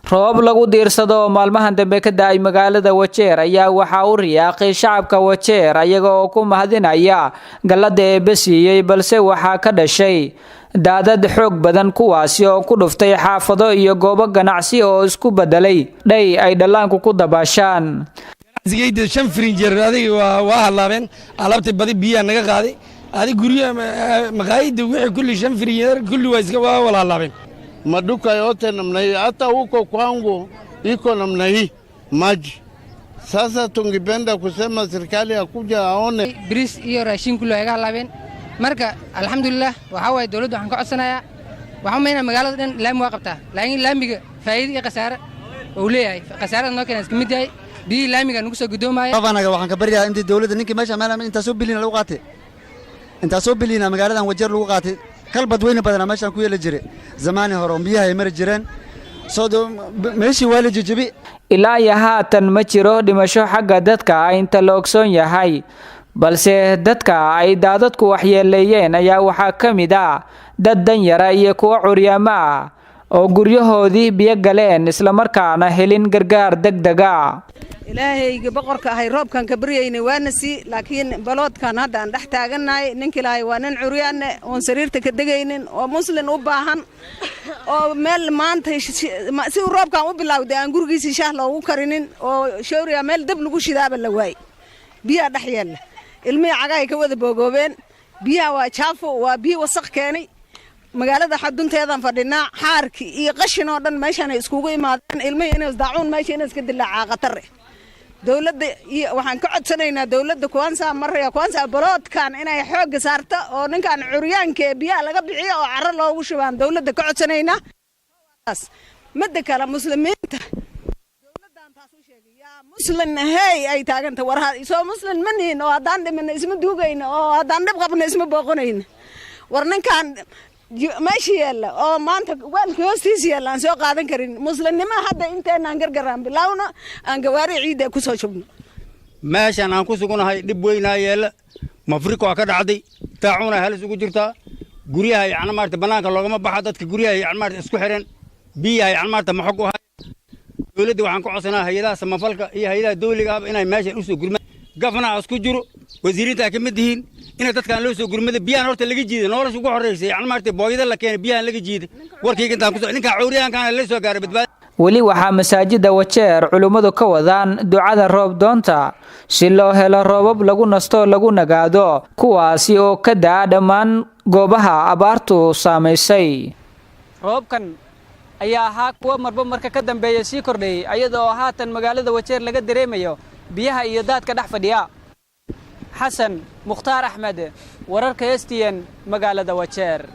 Roobab lagu diirsado oo maalmahan dambe ka da'ay magaalada Wajeer ayaa waxaa u riyaaqay shacabka Wajeer, ayaga oo ku mahadinaya gallada Eebbe siiyey, balse waxaa ka dhashay daadad xoog badan, kuwaasi oo ku dhuftay xaafado iyo goobo ganacsi oo isku bedelay dhay ay dhallaanku ku dabaashaan. Ganacsigayda shan firinjeer adiga waa halaabeen. Alaabta badi biyaha naga qaaday. Adig guryaha, maqaayadda, wixii kulli, shan firinjeer kulli waa iska waa wala halaabeen. Maduka yote namna hii, hata huko kwangu iko namna hii maji. Sasa tungipenda kusema serikali akuja aone. Bariis iyo raashin kulli waa iga halaabeen. Marka alxamdulilah, waxaa waaye dowladda waxaan ka codsanayaa, waxaan umaynaa magaalada dhan laami waa qabtaa, laakiin laamiga faa'iido iyo khasaare uu leeyahay. Khasaarada noo keena iska mid yahay biyihii laamiga nagu soo gudoomaya. Anaga waxaan ka baryayaa intii dowladda ninkii meesha meel intaasoo bilyan lagu qaatay, intaasoo bilyana magaaladan Wajeer lagu qaatay. Kalbad weyne badanaa meeshaan ku yeeli jiray zamaani hore oo biyaha ay mari jireen. Soo meeshii waa la jejebi. Ilaa iyo haatan ma jiro dhimasho xagga dadka ah inta la ogsoon yahay, balse dadka ay daadadku waxyeeleeyeen ayaa waxaa ka mid ah dad danyara iyo kuwo curyaamo ah oo guryahoodii biyo galeen, islamarkaana helin gargaar deg deg ah. Ilaahayga boqorka ahay roobkan ka baryaynay waana sii, laakiin baloodkan hadda aan dhex taagannahay, ninkii lahay waa nin curyaanne oon sariirta ka degaynin oo muslin u baahan oo meel maanta si uu roobkan u bilowday aan gurigiisii shaah loogu karinin oo shawriya meel dab lagu shidaaba la waayey. Biyaha dhex yeella, ilmihii cagahay ka wada boogoobeen. Biyaha waa jaafo, waa biyo wasaq keenay. Magaalada xadunteedaan fadhinaa, xaarki iyo qashin oo dhan meeshaan ay iskugu imaadeen. Ilmihii inay isdaacuun meesha inay iska dilaacaa khatare. Dowladda iyo waxaan ka codsanaynaa dowladda kwanza maraya kwanza baloodkan inay xoogga saarto oo ninkan curyaanka ee biyaha laga bixiyo oo carro loogu shubaan dowladda ka codsanaynaa. Midda kale, muslimiinta dowladdan taas u sheegay, yaa muslin hey ay taaganta war soo muslin ma nihin oo haddaan dhimina isma duugayna oo haddaan dhib qabna isma booqanayna. War ninkan meesha yaalla oo maanta waalka hoostiisa yaalla aan soo qaadan karin, muslimnimo hadda inteenaan gargaraan bilaawno, aan gawaari ciidda ku soo shubno. Meeshan aan ku sugunahay dhib weynaa yeella. Mafuriko waa ka dhacday, taacuuna halis ugu jirtaa. Guryaha yacni maarata bannaanka loogama baxa. Dadka guryaha yacni maarata isku xiran, biyaha yacni maarata maxog u hay. Dowladda waxaan ka codsanaa, hay-adaha samafalka iyo hay-adaha dawliga ahba inay meeshan usoo gurmaan. Governor isku jiro, wasiiriinta ay ka mid yihiin, inay dadkan loo soo gurmada. Biyahan horta laga jiiday, nolosha ugu horreysay yacni maarata booyada la keenay, biyahan laga jiiday. Warkayga intaan kusoo ninka cawriyaankaana la soo gaaray badbaada. Weli waxaa masaajida Wajeer culimmadu ka wadaan ducada roob doonta si loo helo roobab lagu nasto, lagu nagaado, kuwaasi oo ka da'a dhammaan goobaha abaartu saamaysay. Roobkan ayaa ahaa kuwa marba marka ka dambeeya sii kordhayay, ayada oo haatan magaalada Wajeer laga dareemayo biyaha iyo daadka dhex fadhiya. Xasan Mukhtaar Axmed, wararka STN, magaalada Wajeer.